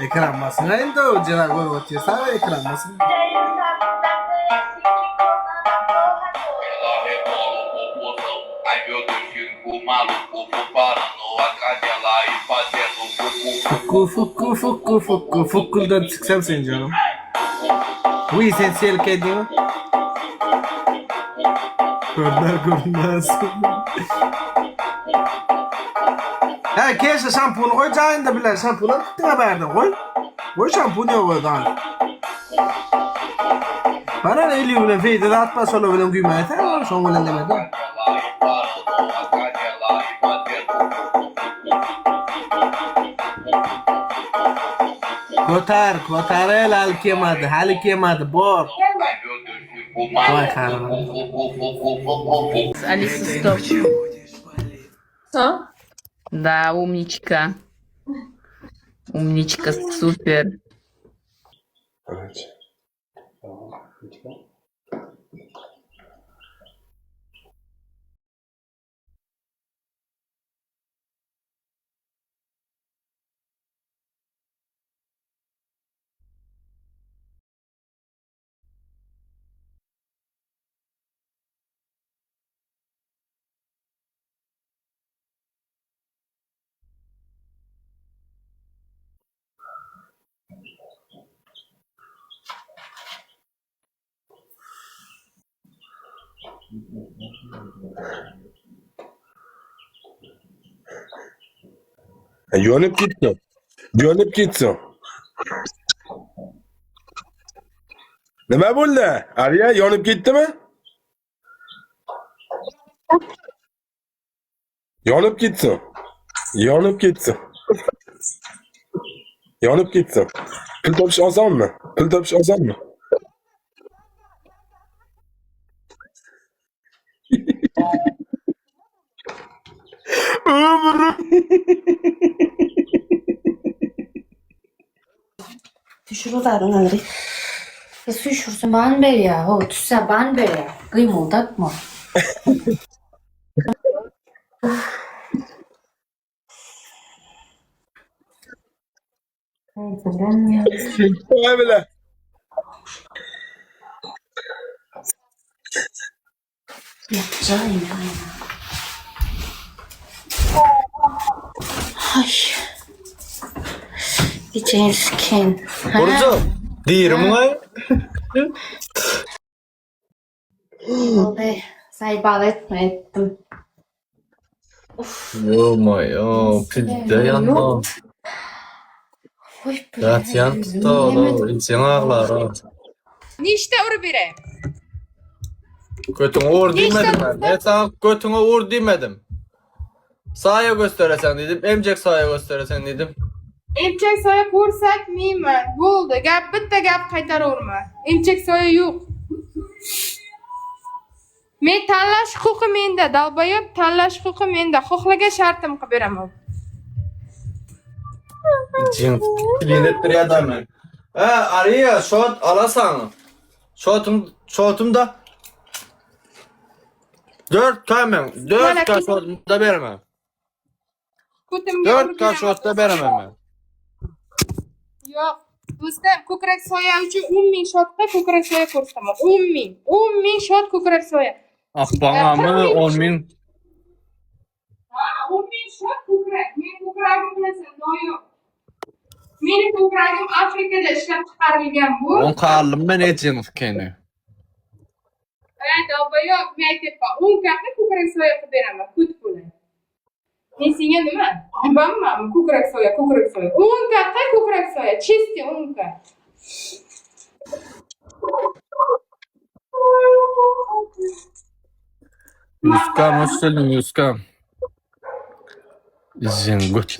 Ekran basyn indi o jeza görüp otyrsa ekran basyn. Fukku fukku fukku fukku fukkuldan çyksam sen canım. Wiý sen selk edýäň. Görner görünmez. He keşe şampuny goý jaýynda bilen şampun alyp gitdiň-ä bärden goý. Goý şampun ýok özi al. Bana ne eli bilen feýde zat bar şolar bilen güýmäýseň şoň bilen demedi. Kotar, kotar el al kemadi, hali kemadi bor. Vay haram. Алиса, стоп. Что? Да, умничка. Умничка, супер. Yonip gitsin. Yonip gitsin. Nima bo'ldi? Ariya yonib ketdimi? Yonib ketsin. Yonib ketsin. Yonib ketsin. Pul topish osonmi? Pul topish osonmi? Ömrüm. Düşür o zadyň aňry. E süýşürse ban berýär, ho, tüsse ban berýär. Gymyldatma. Vay bile. Ýapjaýyn aýna. Aý. Gijesi ken. Ha. Burcu, dirimiň-aý? Boldy. Zaýbal etme etdim. Ýo-maý, pizde ýandy. Oý, Ýatýan tutdy ol, inçeň aglar-a. Nişde urup bereýin. Götüňe ur diýmedim men. Men saňa götüňe ur diýmedim. Saýa göstereseň diýdim, emjek saýa göstereseň diýdim. Emçek soýa ko'rsatmayman. Bo'ldi. Gap bitta gap qaytaraverma. Emchak soya yo'q. Men tanlash huquqi menda, долбоёб tanlash huquqi menda. Xohlagan shartim qilib beraman. Jin kilin etdirýär adamy. He, Ariýa, şot alasaň. Şotum, şotum da 4 K men, 4 K şotum da beremem. Ko'timga 4 urib K beraman. şot da beremem men. Yo'q. Do'stim, ko'krak soya uchun 10 ming shotga ko'krak soya ko'rsataman. 10 ming. 10 ming shot ko'krak soya. Akbaňamy 10 ming. Ha, 10 ming shot ko'krak. Men ko'kragim bilasan, noyob. Meni ko'kragim Afrikada ishlab chiqarilgan bu. On kallym men ejeňiz keni. Ey, долбоёб, men aytyapman. 10 katta ko'krak soya qilib beraman, ko't bilan. Men senga nima? Yubanmanmi? Ko'krak soya, ko'krak soya. 10 katta ko'krak soya, чистый 10 ka. Ýuskam hoş geldiň Ýuskam. Ejeň göt.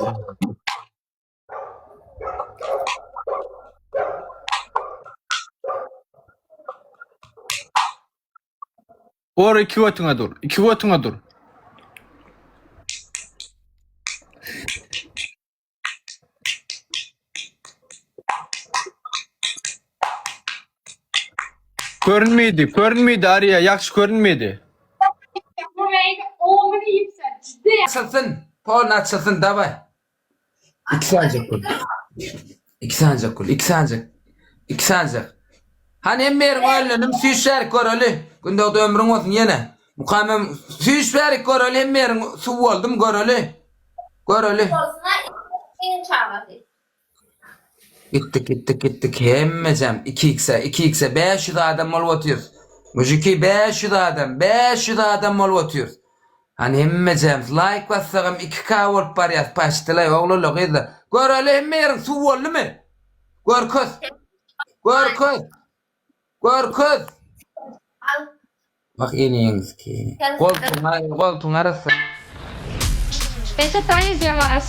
Or iki götüňe dur. Iki götüňe dur. Görünmedi, görünmedi Arya, ýagşy görünmedi. O'mini yeyibsan, judayam. Açylsyn, pol açylsyn, daway. Iki saýjak boldy. Iki sanjak gül, iki sanjak. Iki sanjak. Hany hemme ýeriň öýlendim, süýş bärik göreli. Gündogdy ömrüň bolsun ýene. Mukamem süýş bärik göreli hemme ýeriň suw boldum göreli. Göreli. Bolsuna iň çagasy. Gitdik gitdik gitdik hemmejem 2x-e 2x-e 500 adam bolup otyrys. Mujiki 500 adam 500 adam bolup otyrys. Hany hemmejemiz laýk bassagam 2k bolup barýas paçdylaý oglanlar gyzlar. Göreli hemme ýeriň suw boldumy? Görkez. Görkez. Görkez. Al. Bak eneňiz ki. Goltuň goltuň arasy. Это танец для вас.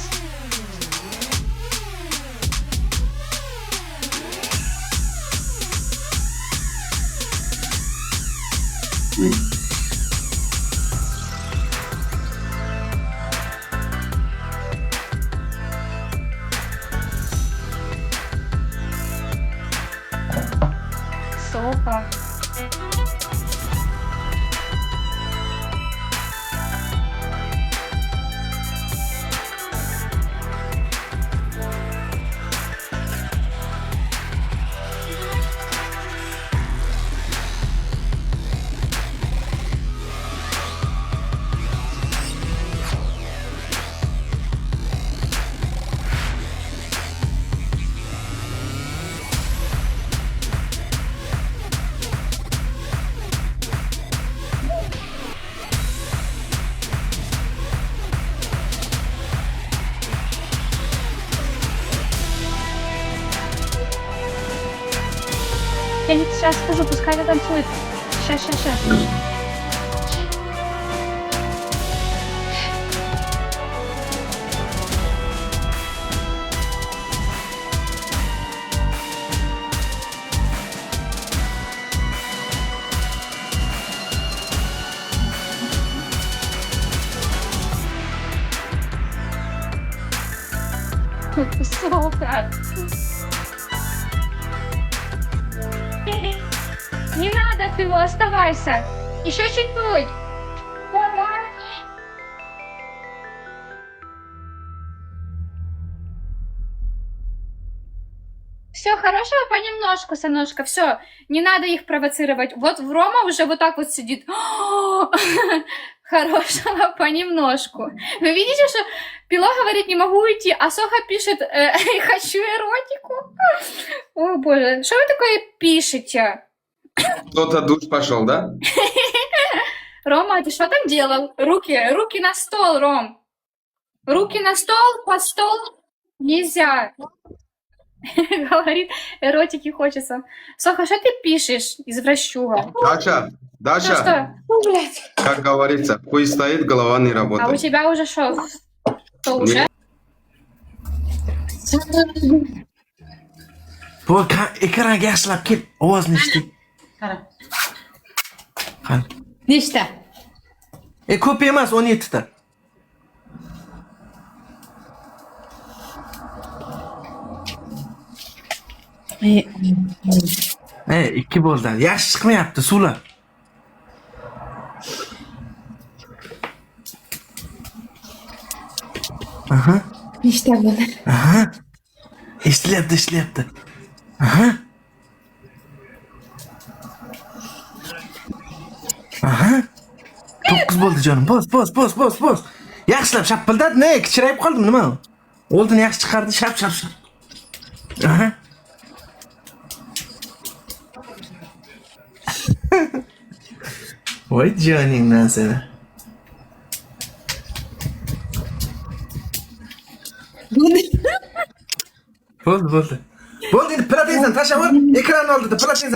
Софа. Я сейчас скажу, пускай она танцует. Сейчас, сейчас, сейчас. Софа. Не надо ты его, оставайся. Еще чуть-чуть. Давай. Все хорошего понемножку, сыночка, все, не надо их провоцировать. Вот в Рома уже вот так вот сидит. Хорошего понемножку. Вы видите, что Пило говорит, не могу уйти, а Соха пишет, э, хочу эротику. О боже, что вы такое пишете? Кто-то душ пошел, да? Рома, ты что там делал? Руки, руки на стол, Ром. Руки на стол, под стол нельзя. Говорит, эротики хочется. Соха, что ты пишешь, извращуга? Даша, Что, Даша, что? Ну, блядь. как говорится, хуй стоит, голова не А у работает. тебя уже что? Что уже? Bu ka- ekranga yaxshilab kel, ovozini eshiting. Qara. Qani. Nechta? E ko'p emas, 17 ta. E, 2 bo'ldi. Yaxshi chiqmayapti suvlar. Aha. Nechta bo'ldi? Aha. Eshitilyapti, eshitilyapti. Aha. Aha. 9 bo'ldi jonim. Bos, bos, bos, bos, bos. Yaxshilab shapildat, ne? Kichrayib qoldim, nima? Oldin yaxshi chiqardi, shap shap shap. Aha. Voy joningdan seni. Bo'ldi, bo'ldi. Bo'ldi, endi platenzani tashlab yubor, ekran oldida platenza.